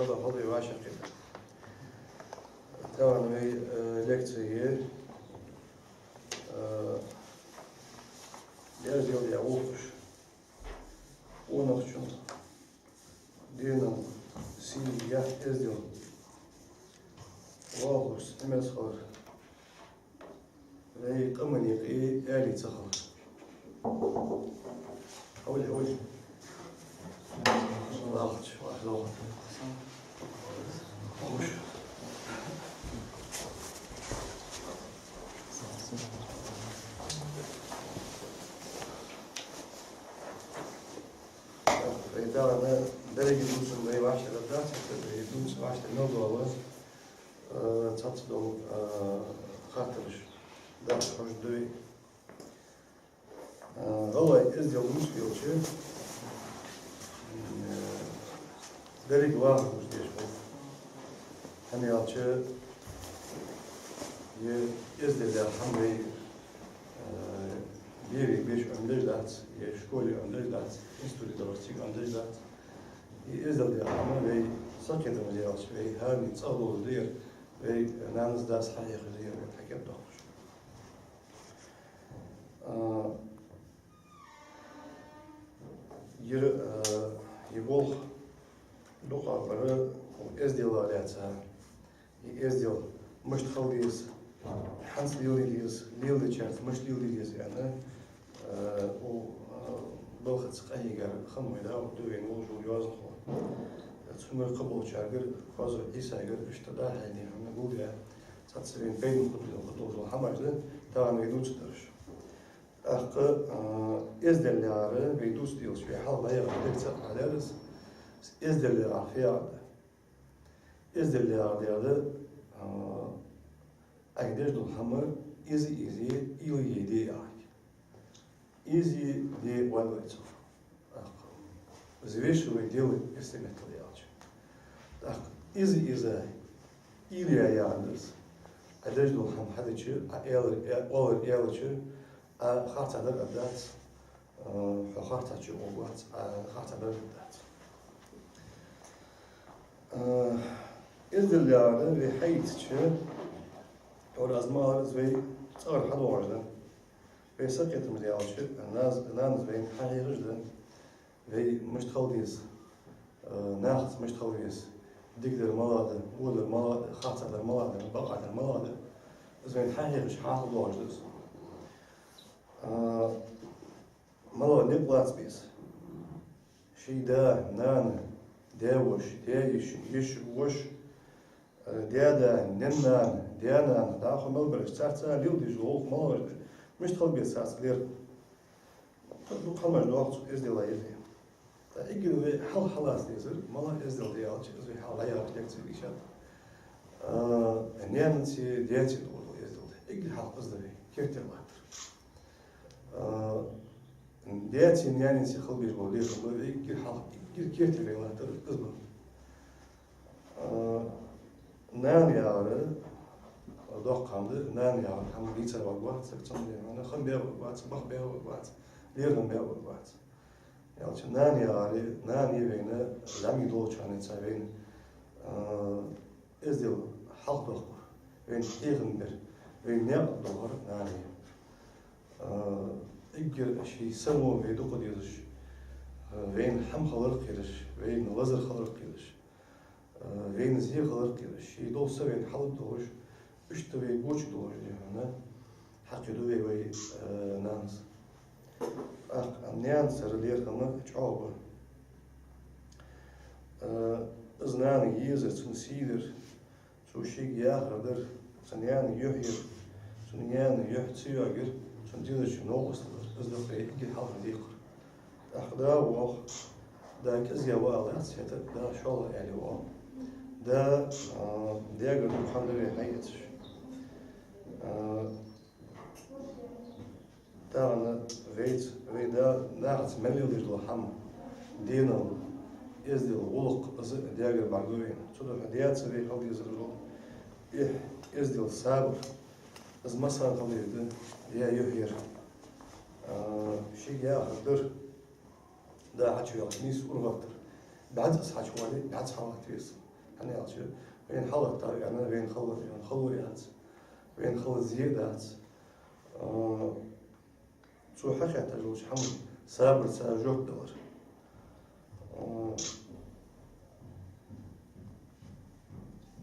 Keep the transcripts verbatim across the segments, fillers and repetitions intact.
Хьалха вай вӀашагӀкхетар. Тахан вай, э, лекци, э, дерзил я вокхуш. Къонахчун денал, сий, яхь, эздел. Вокхуш, эмес хилар. Вай къаман юкъе аьлий ца хилар. Хьавола, хьавола. Вахча, вахча, вахча. Хуш. Вай тахан деррига дувцар вай вӀаштӀехьдаргдац, вай дувца вӀаштӀехьа мел дола, э, цхьацца дола, э, хаттараш дӀахьожаргда вай. Э, гӀалгӀай эздел дувца хилча, э, деррига вахар дувца дезаш хул. ХӀана аьлча, е эздел яха хӀама вай, э, берий беш Ӏомадеш дац, е школе Ӏомадеш дац, институте даларца цига Ӏомадеш дац. Е эздел яха хӀама вай сакхетам даьлча, вай хӀаране цӀагӀа долаш да ер, вай нанас, дас хьахьехаш да ер, вай хьакетдоахаш. А, ер, а, ер болх дукха бар эздела лаьца. Ер эздел мишта хила деза, хӀанз леладе деза, леладечарца мишта леладе деза аьнна, а, у, а, балхаца къахьийгар хиннавий, да, вай дувцаш вола йоазонхо. Цунга кхыболчаргара, Козой Ӏийсагара, иштта дӀахьо хӀама гулдаь, цхьацца вайна пайдана хургдола, хургдола хӀамаш да тахан вай дувцараш. ТӀаккха, а, эздел яхар вай дувца делча, вай хьалха дӀаяхача лекце тӀа хьадаьр из, эздел яхар фу яхар да. Эздел яхар да, а, Ӏа деш дола хӀама из, из, уйла е де яхар. Из е де оал вай цох. ТӀаккха взвешивай, делай, если меттала аьлча. ТӀаккха из, из, уйла е яхар да из. Ӏа деш дола хӀама хьадича, Ӏа аьлар, э, оалар аьлча, Ӏа харцахьа дар аргдац, э, хьо харцахьа чу гӀоргвац, Ӏа харцахьа дар аргдац. Э, эздел яхар вай хьаийцача, тхьовра аз ма аллара, из вай цӀагӀара хьадоагӀаш да. Вай сакхетам даьлча, нанас, нанас вайна хьахьехаш да, вай мишта хила деза, э, нахаца мишта хила веза, дикадар малагӀа да, водар малагӀа да, харцахьа дар малагӀа да, бакъахьа дар малагӀа да, из вайна хьахьехаш, хьахьадоагӀаш да из. А, малагӀа никъ лаца беза ший да, нана, даь-воша, даь-йиша, йиша-воша, э, даь-да, наьна-нана, даь-нана, дӀахо мел бараш, царца леладеш дола гӀулакх малагӀаш да, мишта хила беза царца лерхӀам. Дукха хӀамаш доагӀа цу эздела юкъе. ТӀаккха эггара вай хьалха хьалаца дезар, малагӀа эздел да аьлча, из вай хьалха дӀаяхача лекце дийшад. А, наьнаца, даьца дола эздел да. Эггара хьалха из да вай керттера латтар. А, даьцеи наьнацеи хила безаш бола лерхӀам ба вай эггара хьалха, эггара керттера вай латтар из ба. А, нана яхар доккха хӀама да, нана яхар хӀама дийцар варгвац, саг цамогаш ваьнна, хам баь варгвац, баха баь варгвац, лерхӀам баь варгвац. Аьлча нана яхар, нана я вайна, зӀамига долча хана цхьа вайна, а, эздел хьалхадоаккхар, вайна хьехам бер, вайна наькъа доахар нана я. А, эггара ший са мо вай дукха дезаш, а, вайна хӀама хилар кхераш, вайна лазар хилар кхераш, а, вайна зе хилар кхераш, ший дола са вайна хьалдоахаш, иштта вай гоча долаш, дий хьона, хьакхийду вай вай, а, нанас. ТӀаккха наьнацара лерхӀам чӀоагӀа ба. А, из нанага езар, цунна сий дар, цо шийга яхар дар, цу наьна юхь яр, цу наьна юхь ца йоагар, цунна дезача новкъостал дар. Из да вай эггара хьалха декхар. ТӀаккха да воагӀа, да кӀезига ва алац, хӀаьта да шоллагӀа аьле воагӀа. Да, а, даьгара дукха хӀама да вай хьаэцаш. А, тахан вайца, вай да нахаца мел леладеш дола хӀама, денал, эздел, гӀулакх, из даьгара бӀаргагу вайна. Цудухьа даьца вай хила дезар дола эхь, эздел, сабар, из массанена хила дезаш да, даь юхь яр. А, шийга яхар дар, да хьачувоалаш нийсса урагӀаттар. БӀаьзза из хьачувоале, бӀаьзза хьалгӀатта веза. ХӀана аьлча, вайна хьалгӀатта ваьнна, вайна хала, вайна хало яц, вайна хала зе дац. А, цо хьахеташ долча хӀаман сабарца жоп далар. А,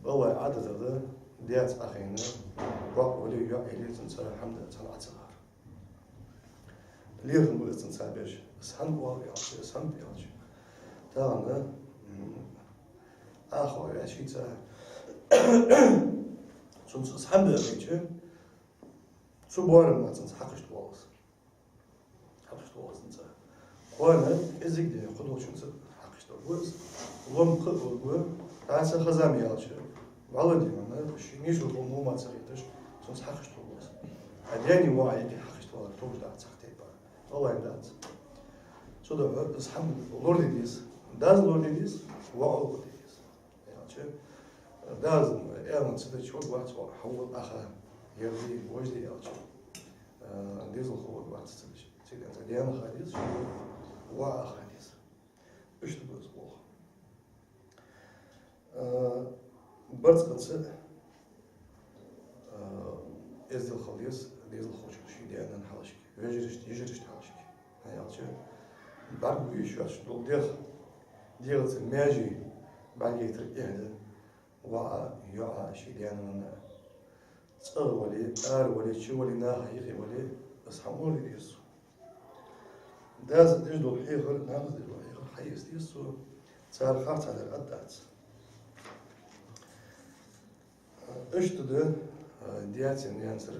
АллахӀа Ӏадатах да, даьца Ӏохайна, воккха вале, йоӀ яле, цунца хӀама дац, цхьана Ӏа ца гӀар. ЛерхӀам ба из цунца беш. Из хӀана оал аьлча, из хӀана аьлча. Тахан, м, Ӏа хьо ваьча цунца, цунца из хӀама даьча, цу боарам мара цунца хьакхашта воалл из. Хьакхашта воалл из цунца. Кхоана кӀезига дийнахьа кхыдолчунца хьакхашта воалл из. Лом кхы а воалл, дӀа ца хаза ма аьлча, вӀалла дийнахьа, ший нийсса хӀама ма ца хеташ, цунца хьакхашта воалл из. А даьна воӀа юкъе хьакхашта валар товш дац цхьаккха тайпара. АллахӀа дац. Цудухьа из хӀама лораде деза. Дас лораде деза, воӀа лораде деза. Аьлча, дас аьнна ца дича варгвац воӀ, хьо вала Ӏаха, ер де, вож де аьлча, а, дезалхо варгвац ца дича. Цига даьна ха деза, воӀа ха деза. Иштта ба из болх. А, барзкъанца, а, эздел хила деза дезалхочун, ший даь-наьна хьалхашка, вежарашта, йижарашта хьалхашка. ХӀана аьлча, бӀаргагуш йоацаш дола дегӀ, дегӀаца маьже бӀаргагайтар тӀехьа да, воӀа, йоӀа, ший даь-наьна, цӀагӀа вале, ара вале, чу вале, наха юкъе вале, из хӀама лораде деза цо. Дас деш дола хьехар, нанас деш дола хьехар хьаэца деза цо, цар харцахьа дар атта дац. Иштта да, а, даьцеи наьнацеи,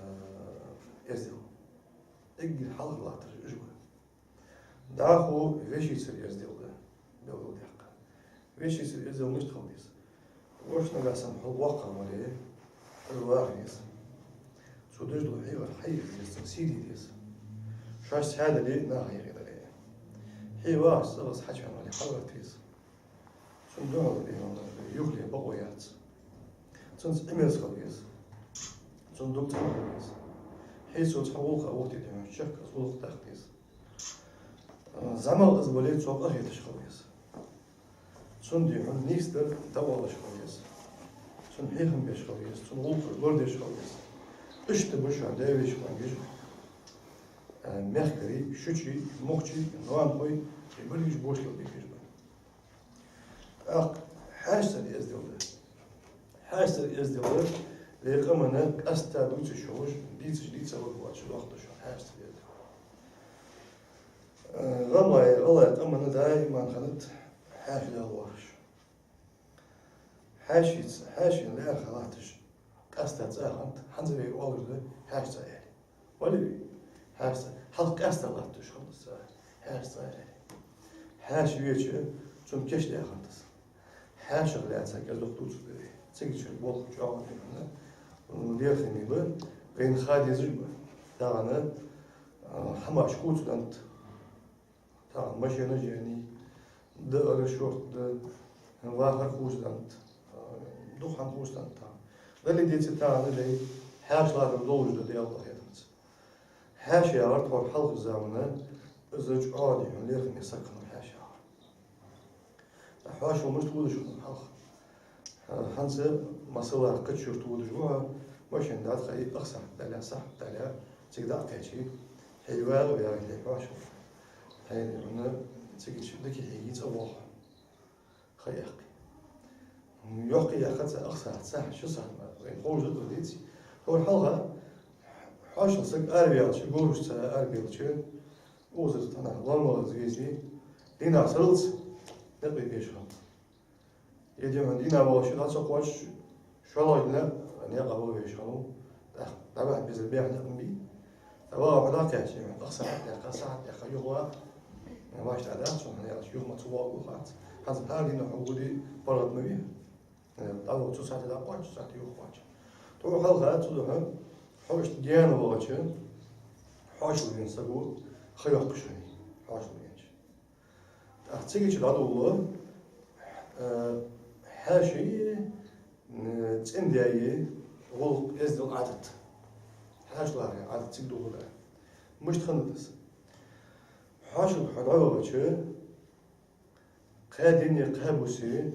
а, эздел. Эггара хьалха латтараш уж ба. ДӀахо вешийцара эздел да, белгалдаьккха. Вешийцара эздел мишта хила деза? Воша нагахьа санна хьо воккха вале, из ваха веза. Цо деш дола хьехар хьаэца деза, цунна сий де деза. Шоаш цхьаь дале, наха юкъе дале. Хье вахача цӀагӀа из хьачувена вале, хьалгӀатта веза. Цунна духьал, э, юхале бокъо яц. Цунца Ӏимерза хила веза. Цунна дог цӀена хила веза. Хье цо цхьа гӀулакха вахийта хьона чехка из гӀулакх даккха деза. Э, зӀамагӀа из вале, цох къахеташ хила веза. Цунна, дий хьона, нийсдар дӀаоалаш хила веза. Цунна хьехам беш хила веза, цунна гӀулакхаш лорадеш хила веза. Иштта ба шоана даь-веший къонгаш, э, мехкарий, шучий, мохчий, ноанахой, е берригаш бошхилбергаш ба. ТӀаккха хьаьшацара эздел да. Хьаьшацара эздел да, вай къаман къаьстта дувцаш йолаш, дийцача дийца варгвац, дохк да шоана хьаьшацара эздел. Э, гӀалгӀай, гӀалгӀай къаман даим хиннад хьаьша лелавараш. Хьаьшийца, хьаьшийна лаьрхӀа латташ къаьстта цӀа хиннад, хӀанз вай оалаш да хьаьша цӀа аьле. Вале вай, хьаьша цӀа, хьалха къаьстта латташ хиннад из цӀа, хьаьша цӀа аьле. Хьаьша веча, цунна кийчдаь хиннад из. Хьаьшах лаьца кӀезиг-дукха дувцаргда вай. Цига чура болх чӀоагӀа да хьона, м, лерхӀаме ба, вайна ха дезаш ба. Тахан, а, хӀамаш хувцаденнад. Тахан машенаш енай, даар шортта да, вахар хувцаденнад, а, дукха хӀама хувцаденнад тахан. Дале а, деце а тахан вай хьаьша латтар долаш да, Даьла къахетамца. Хьаьша яхар тхьовра хьалхарча заман, из чӀоагӀа да хьона лерхӀаме саг хиннав хьаьша яхар. ТӀаккха хьаьшал мишта водаш хиннав хьалха? ХӀанз, масала, кхыча юрта водаш ва хьо, машен дӀатӀахайий, ах сахьат дале, сахьат дале, цига дӀакхаьчий, хьо вагӀа а ваьгӀий, хьо хьаьшал. Хьайна хьона цига чу дика хьийга, цӀа воагӀа хьо. Ха яьккхе. Йоккха яьккха цхьа ах сахьат, сахьат, ши сахьат мара, вайна ховш да из, деций. Тхьовра хьалха хьаьшал саг араваьлча, говрашца араваьлча, укхазара тхьанахьа лоамагӀа из везе, дийнахьа сарралца никъ бе безаш хиннав. Е дийнахьа, дийнахьа вахача дӀа ца кхоачаш, шоллагӀа дийнахьа никъ бе везаш хиннав, тӀаккха дӀаваха безар баьха никъ ма бий. ДӀаваха хьо дӀакхаьчача, ах сахьат даьккха, сахьат даьккха юха ваха, вешта дац, хӀана аьлча юха ма ца воагӀа хьо. ХӀанз хӀара дийнахьа хьо воде паргӀата ма вий. ДӀаваха цу сахьате дӀакхоач, цу сахьате юха кхоач. Тхьовра хьалха цудухьа хьо иштта гаьна вахача, хьаьшал вена саго ха йоаккхаш хиннай, хьаьшал венча. ТӀаккха цига чу дӀадолалу, э, хьаьший, э, цӀендаь гӀулакх, эздел, Ӏадат. Хьаьшалара Ӏадат цига долалу. Мишта хиннад из? Хьаьшалга хьо дӀавахача, кхаь дийнеи кхаь бусеи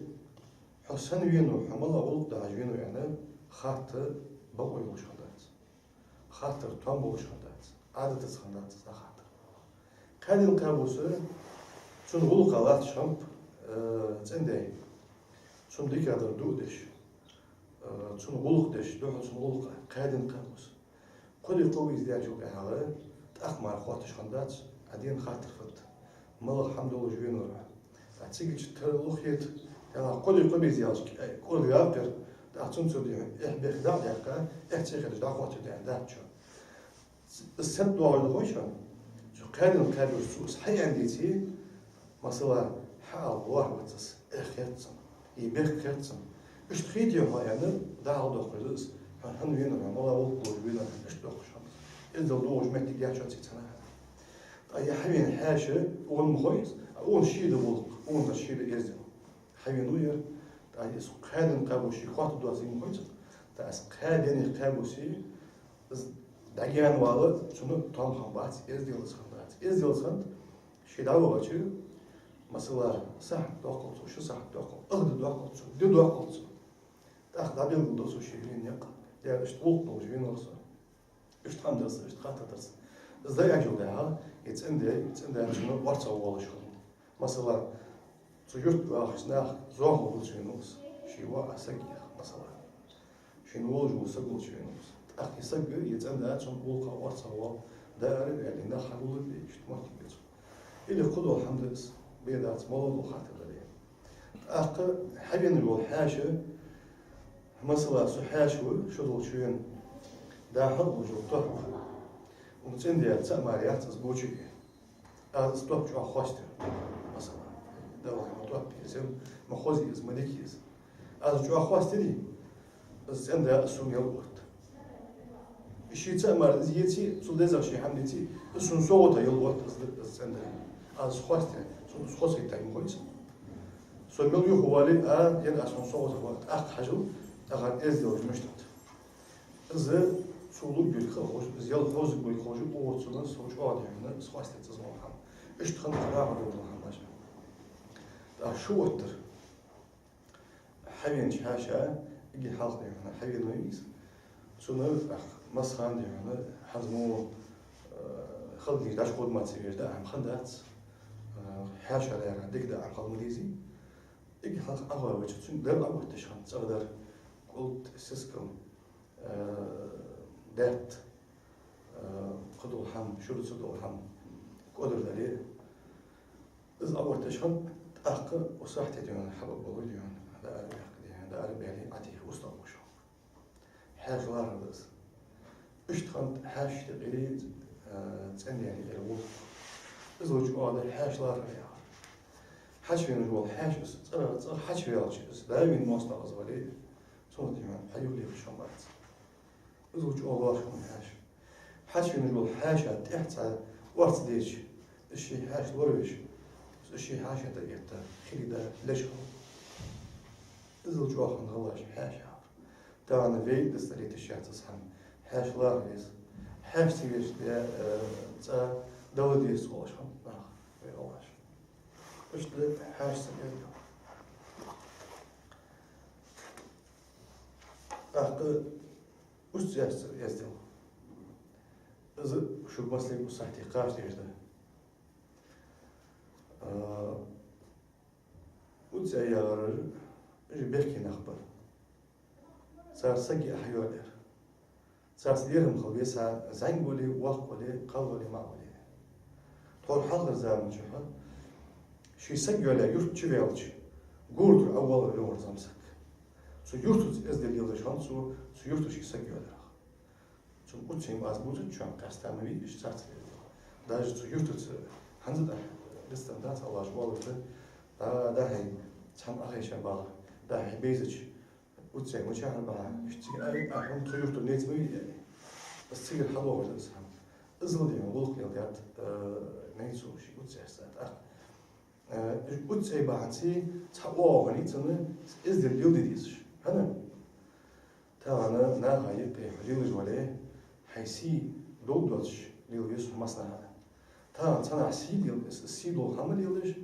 Хьо сенна венав, хьо малагӀа гӀулакх дахьаш венав аьнна, хатта бокъо йолаш хиннадац. Хаттар том болаш хиннадац. Ӏадатаца хиннадац из дӀахаттар. Кхаьденна кхаь бус цун гӀулакха латташ хиннаб, э, цӀен-даь. Цун дикадар дуадеш, э, цун гӀулакх деш, духьал цун гӀулакха кхаьденна кхаь бус. Кхо ди кхо бийса даьчул тӀехьагӀа тӀаккха мара хоатташ хиннадац, Ӏа дена хаттар фуд, малагӀа хӀама долаш венав хьо. ТӀаккха цигача тара лухьийта, тӀаккха кхо ди кхо бийса даьлча, э, кӀордаваьв ер, тӀаккха цунца дий хьона, эхь-бехк дӀа а даьккха, эхь-цӀий хеташ дӀахоттаргда аьнна дац цо. Из сенна доагӀаш да хой шоана? Цу кхаьденна кхаь бус цо из хьааьнна деце, масала, хьаала лоархӀац из, эхь хет цунна, е бехк хет цунна. Иштта хийтий хьо аьнна, дӀахьалдоаккхаш да из, хьо хӀана венав, хьо малагӀа гӀулакх долаш венав, иштта доаккхаш хиннад из. Эздел доагӀаш моттиг яц шоана цига цхьаннахьа. ТӀаккха ер хьавена хьаьша, укхунна ма хой из, а укхунна ший да гӀулакх, укхунна ший да эздел. Хьавенав ер, тӀаккха из кхаьденна кхаь бус шийга хоаттаргдоацилга ма хой цунна, тӀаккха из кхаь денна кхаь бусе из дӀагаьна вала, цунна том хиннабац, эздел из хиннадац. Эздел из хиннад, ше дӀавахача, масала, сахьат доаккхалца, ши сахьат доаккхалца, ах ди доаккхалца, ди доаккхалца. ТӀаккха дӀабелгалду цо ше вена никъ, дера иштта гӀулакх долаш венав со. Иштта хӀама дар са, иштта хаттар дар са. Из дӀааьлчул тӀехьагӀа, из цӀен-даь, цӀен-даь цунна орцагӀа воалаш хиннад. Масала, цу юрта вахача наха зоахалгӀа волча венав из, ший воӀа саг яха, масала. Шийна волаш вола саг волча венав из. ТӀаккха из саг, из цӀен-да цунна гӀулакха орцагӀа воал, даар а ваьле, нах хьагулбе, иштта моттиг я цун. Или кхыдола хӀама да из, бе дац, малагӀа дола хаттар дале. ТӀаккха хьавена вола хьаьша, масала, со хьаьша ва, шу долча вена, дӀа-хьа долаш дола топ. Укх цӀен-даьра цаӀ мара яц из боча а. Аз из топ чӀоагӀа хоастаяьй, масала. Далла хьона топ еза, ма хоза еза, ма дика еза. Аз чӀоагӀа хоастаяьй, из цӀен-да из сона яла отт. Ше цаӀ мара из еце, цул дезагӀа ше хӀама деце, из сона совгӀата яла отт из, из цӀен-да. Аз хоастаяьй, сона из хоза хеттай ма хой из. Со мел юха вале а, ер аз сона совгӀата хетта, тӀаккха хьажал, тӀаккха эздел долаш мишта да. Из цо лургйолга ховш, из яла хьовзаргйолга ховш, укхаза цунна сов чӀоагӀа дий хьона, из хоастац из мо хӀама. Иштта хиннад хьарахьа дола хӀамаш. ТӀаккха шу оттар. Хьавенача хьаьша, эггара хьалха дий хьона, хьавенав из. Цунна, ах, массахана дий хьона, хӀанз мо, э, халкъ дийша дӀачухода ма ца веш, даа хӀама хиннадац. Э, хьаьша дара, дика даа хӀама хила ма дезий. Эггара хьалха Ӏохайша вайча, цунга дар Ӏоотташ хиннад, цӀагӀа дар, кӀулт, сискал, э, даьтта, э, кхыдола хӀама, шура ца дола хӀама, кӀодар дале. Из Ӏоотташ хиннад, тӀаккха укх сахьате дий хьона, хьабаъ болаш дий хьона, даар баьккха дий хьона, даар баьле, Ӏотеха устагӀа гуш хиннад. Хьаьша лархӀар да из. Иштта хиннад хьаьший юкъера, э, цӀен-даьна юкъера гӀулакх. Из ва чӀоагӀа дар хьаьша лархӀар яхар. Хьачувена вола хьаьша из, цӀагӀа, цӀагӀа хьачуваьлча из, дӀавена моастагӀа из вале, цунах дий хьона хьаюхалехаш хиннабац. Из ва чӀоагӀа лоархӀаш хинна хьаьша. Хьачувена вола хьаьша тӀехьа цхьа орц деча, из ший хьаьша лоравеш, из ший хьаьша тӀа а этта, хилийта леш хиннав. Из ва чӀоагӀа хинна гӀалгӀаша хьаьша хьавар. Тахан вай дустаргйолаш яц из хӀама. Хьаьша лархӀа веза. Хьаьша ца веш, э, цӀа дала деза оалаш хиннад наха, вай гӀалгӀаша. Иштта хьаьша ца веза. ТӀаккха уж цӀаьрца эздел. Из шуга маслига укх сахьате кхача дезаш да. А, уж цӀа яхар, уж бехке нах ба. Цар саг яа хьайоалаяьр. Царца лерхӀам хила веза, зӀамига вале, воккха вале, кхалла вале, маӀа вале. Тхьовра хьалхарча заман чухь ший саг йоалаяь юрта чу ваьлча, говра тӀара Ӏовоалавар йоагӀар зӀамсаг. Цу юртаца эздел леладеш хиннад цо, цу юртара ший саг йоалаярах. Цун уццайна аз бувцача, къаьстта ма вий, иштта царца леладу. Даже цу юртаца хӀанз а дӀа-хьа дистан дац, Аллахӏ валарца, дӀа-, дӀа-хьа цхьана Ӏохайша бала, дӀа-хьа бейзача, уццай мичахьара бахьа, иштта цига аьле, а хӀама цу юртара найц ма вий аьле. Аз цигара хьалоагӀаш да из хӀама. Из ладийна гӀулакх леладаьд, э, найцо ший уццайца тӀаккха. Э, уццай бахьанца цхьа оагӀув хиннай цунна, эздел леладе дезаш. ХӀана? Тахан наха юкъе хьо лелаш вале, хьай сий долга доацаш лела веза хьо массанахьа. Тахан цхьаннахьа сий лел-, с-, сий дола хӀама лелаш,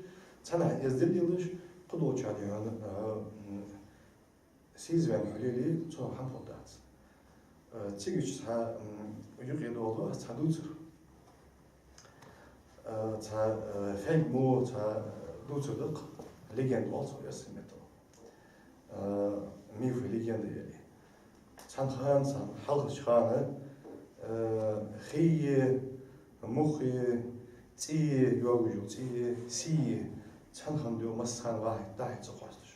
цхьаннахьа эздел лелаш, кхыдолча дийнахьа, а, м, Сийзваьнна хьо лелае, цунах хӀама хургдац. Э, цигача цхьа, м, юкъе доаладу аз цхьа дувцар. Э, цхьа, э, фаьнг мо, цхьа, э, дувцар да-кх, легенда оал цох эрсий меттала. Э, миф, легенда яхе. Цхьан хана, цхьан хьалхарча хана, э, хий, мух, цӀий, йогаш йола цӀий, сий, цхьан хана дӀа массахана вахьа, дӀахьа ца къоасташ.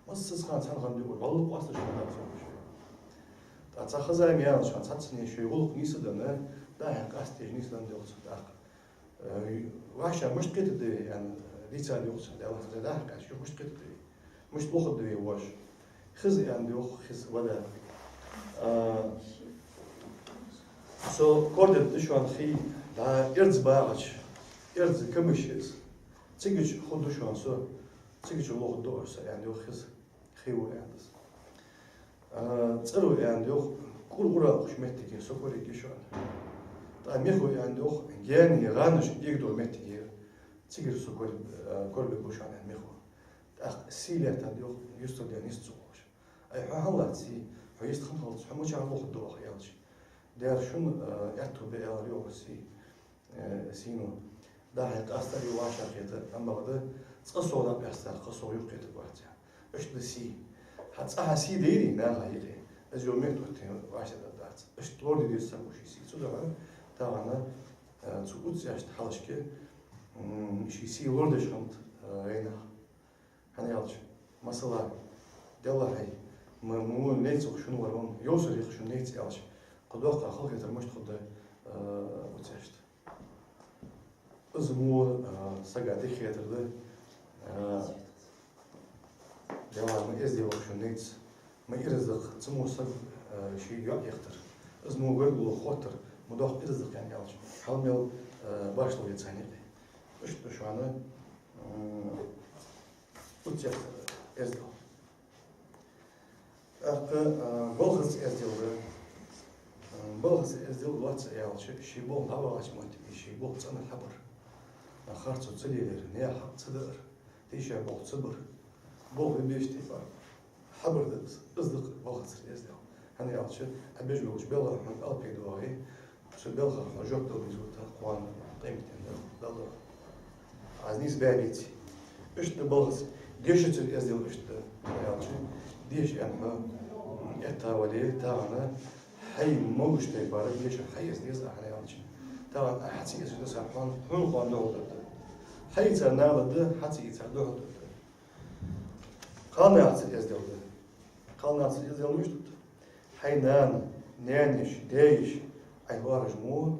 Массаза хана цхьан хана дӀа валла къоасташ хиннаб цо. ТӀаккха цхьа хоза ма яьлча, цхьацца шоай гӀулакх нийсденна, дӀа-хьа къаьстта нийсденна дӀа цо тӀаккха. Э, вӀаший мишта кхетаргда вай, аьнна, дийцад йоах цо, Даьла хьалха дӀа-хьа къаьстта мишта кхетаргда вай, мишта лохаргда вай воаш. Хиз, аьннад йоах, хиз вада. А, со кордергда шоана хий, дӀа эрз багӀача, эрз камаш я из. Цигача хургда шоана со, цигача лохаргда оаш со, аьннад йоах хиз. Хий ва, аьннад из. А, цӀера ва, аьннад йоах, кӀур-кӀура ухаш моттиг я, со корайергья шоана. ТӀаккха мех ва, аьннад йоах, гаьнеи гӀанаши эгадола моттиг я, цигара со кор-, а, корабергба шоана, аьнна, мех ва. ТӀаккха сий лаьттад йоах, юстардаьнна йист ца хулаш. Ай, хьо хӀана латт сий? Хьо йист хинна хилча, хьо мичахьа лохаргда оаха, аьлча. Дера шун, а, аьттув ба, аьлар йоах сий. Э, сийно. ДӀа-хьа къаьстар из вӀашагӀкхетар, амма бакъда, цкъа сох дӀакъаьстар кхы сох юхакхетаргвац, аьнна. Иштта да сий. ХӀанз цкъа хьа сий дайрий наха юкъе, из йола меттала оттаяь вӀашагӀдаргдац. Иштта лораде деза саго ший сий. Цудухьа тахан, э, цу уццешта хьалхашка, м, ший сий лорадеш хиннад, э, вай нах. ХӀана аьлча, масала, Даьллахьий, ма, ма вон найц укх шун вар вон, йовсар я-кх шун найц аьлча, кхы доккха халахетар мишта хургда, э, уццешта. Из мо, э, сага дика хетар да, э, Даьллахьий, ма эздий укх шун найц, ма ираз да-кх цу мо сага, э, ший йоӀ яхийтар. Из мо гаргало хоттар, ма доккха ираз да-кх, аьнна, аьлча, хьал мел, э, башхало я царна юкъе. Иштта да шоана, м, уццешта эздел. ТӀаккха, а, балхаца эздел да. А, балхаца эздел лоацца аьлча, ший болх дӀавахача моттиге ший болх цӀена хьабар. А, харцо ца лелаяр, наьха хьакъ ца даар, тийша болх ца бар. Болх бе безача тайпара хьабар да из, из да-кх балхацара эздел. ХӀана аьлча, Ӏа беш болча балха хьона алапи доагӀе, цу балхах хьона жоп дала беза тӀаккха кхоана къематдийнахьа Далла. Аз нийса баьбеце. Иштта да балхаца, дешацара эздел иштта да, хӀана аьлча, деша аьнна хьо этта вале, тахан хьай могаш тайпара дешар хьаэца деза, хӀана аьлча, тахан Ӏа хьа ца эцача десар хьона, хьона кхоана духьал дергда. Хьаийцар наха да, хьа ца ийцар духьал дергда. Кхалнахацара эздел да. Кхалнахацара эздел мишта да? Хьай нана, наьна-йиша, даь-йиша, Ӏа лоархӀаш мо,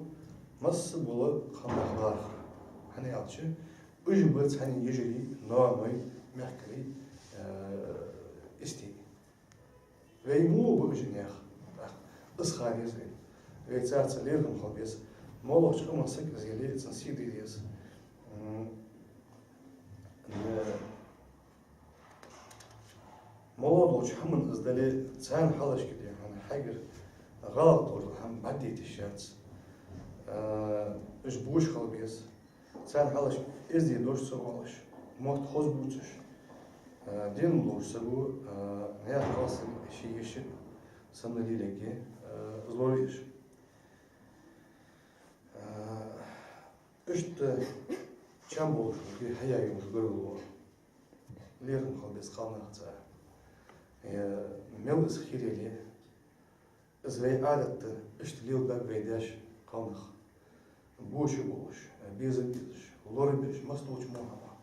масса бола кхалнах лархӀар. ХӀана аьлча, уж ба цхьанне йижарий, ноаной, мехкарий, э, истий. Вай мо ба уж наьха, тӀаккха из ха деза вайна. Вай царца лерхӀам хила беза. МоллагӀча къаман саг из яле, цун сий де деза. М, э, МоллагӀа долча хӀаман из дале, царна хьалхашка дехьа хьона хьайгара гӀалат долаш дола хӀама бӀаргадайта йиш яц. А, уж бувш хила беза. Царна хьалхашка эздий дош ца оалаш, мотт хоза бувцаш, а, дин ловш саго, а, наьха кхалсаг ший йиша санна лелаергья, а, из лоравеш. А, иштта чам болаш, хьаяь йолаш гаргало. ЛерхӀам хила беза кхалнахаца. Э, мел из хир яле, из вай Ӏадат да, иштта лелабаьб вай даьша кхалнах. Бувш болаш, безам безаш, лорабеш, массадолча мо хӀамах.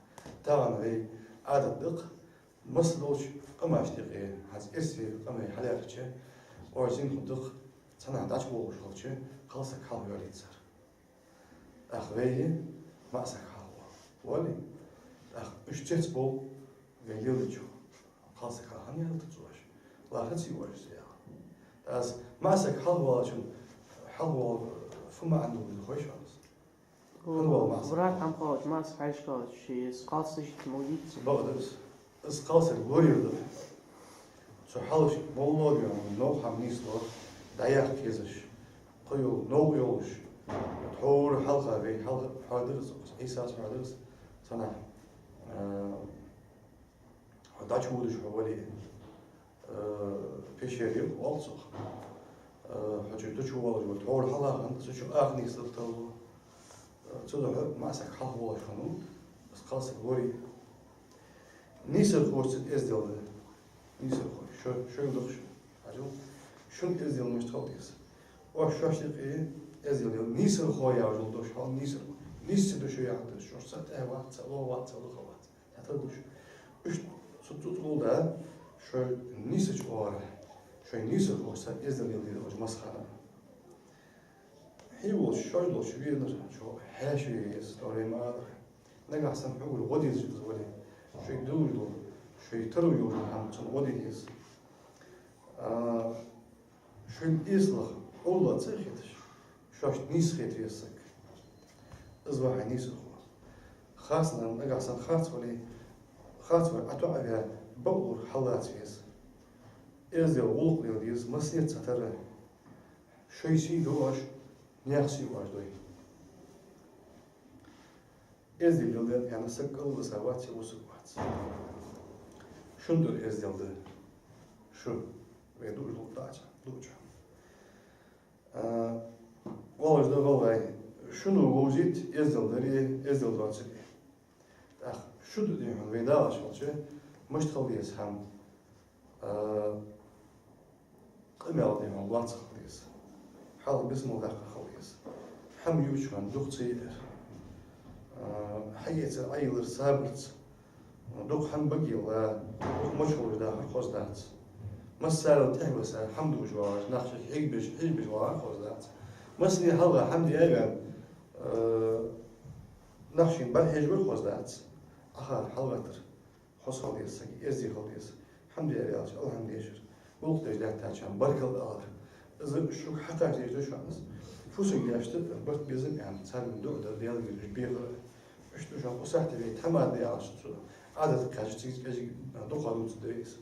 Тахан вай Ӏадат да-кх, массадолча къамашта юкъе, хӀанз эрсий къамий хьалаьрча, оаш зийна хургда-кх, цхьаннахьа дӀачубоагӀаш хилча, кхалсаг хьалха йоалийт цар. ТӀаккха вай маӀа саг хьалха воал. Воалий? ТӀаккха уж цецбоал вай леладечох. Кхалсаг хьалха хӀана ялийт оаш? ЛархӀаций оаш из яхаш? ТӀаккха маӀа саг хьалха воалачун, хьалха воал фу маӀан долаш да хой шоана? ХӀана воал маӀа саг? Враг хьалха воалача, маӀа саг хьалха воалача, ший из кхалсаг житма виц. Бакъда из. Из кхалсаг лораяр да. Цу хьалхашка моллагӀа йола новкъа хӀама нийслу, дӀаяккха езаш. Кхы йола новкъа йолаш. Тхьовра хьалха вай, хьалха хьоадир из, Ӏийсас хьоадир из, цхьаннахьа, а, хьо дӀачуводаш хьо вале, а, Пещере оал цох. Э, хьо чу дӀачувоалаш вар, тхьовра хьалха хинна, цу чу акха нийслургталлу. Э, цудухьа маӀа саг хьалха волаш хиннав, из кхалсаг лорий. Нийсархочоа эздел да. Нийсархой, шо, шоай лохаш. Хьажал, шун эздел мишта хила деза? Оаш шоашта юкъе эздел яла, нийсархо яхаш дола дош хьал нийсархо. Нийсса да шо яхар да, шоашца тӀехьа вац, цхьа ло вац, цхьа ло вац. ХьатӀадувш. Уж цу цу цул да, шоай нийсача оагӀорахьа, шоай нийсархошца эздел яла деза оаш массахана. Хье волча, шоаш долча венар, шо хьаьша ве веза, товрай ма алар. Нагахьа санна хьогара гӀо дезаш из вале, шоай дувлаш дола, шоай таро йолаш дола хӀама цунна гӀо де деза. А, шоай эсалагӀа Ӏовдала ца хеташ, шоашта нийса хета веза саг. Из ва хьа нийсархо. Харцахьа нагахьа санна харц вале, харц вар Ӏа тоӀаваь, бакълувр хьаллаца веза. Эздел гӀулакх лела деза, массанеца ца тара. Шоай сий ду оаш, наьха сий оаш дой. Эздел леладаь аьнна саг кӀалвиса вац, е вусаргвац. Шун дар эздел да. Шу. Вай дуаш дола дӀача, дуача. А, оалаш да гӀалгӀай: шуно вовзийта эздел даре, эздел доацаре. ТӀаккха шу да дий хьона вай дагӀаш хилча, мишта хила деза хӀама? А, къамаьл дий хьона лоацца хила деза. Хьалха бисмал даккха хила деза. ХӀама юача хана дукха ца яар. А, хьаэцар Ӏойиллар сабарца. Дукха хӀама баге ла, дукха мочхалаш дахар хоза дац. Массарел тӀехьа виса, хӀама дуаш вагӀаш, нах шийга хьежабеш, хьежабеш вагӀар хоза дац. Массане хьалха хӀама де а ваьнна, э, нах шийна бӀарахьежабар хоза дац. Ӏа хьалгӀаттар хоза хила деза, сага эздий хила деза. ХӀама де а ваьлча, алхьамд дешар. ГӀулакх деш латтачарна баркал алар. Из шуга хьакхача дезаш да шоана из. Фусам-даьшта барт-безам аьнна, царна дуӀа дар, Даьлагара уж бехар. Иштта шоана укх сахьте вай тхьамада яхаш цу Ӏадатах кхаьчача, цига кӀезига дукха дувцаргда вай из.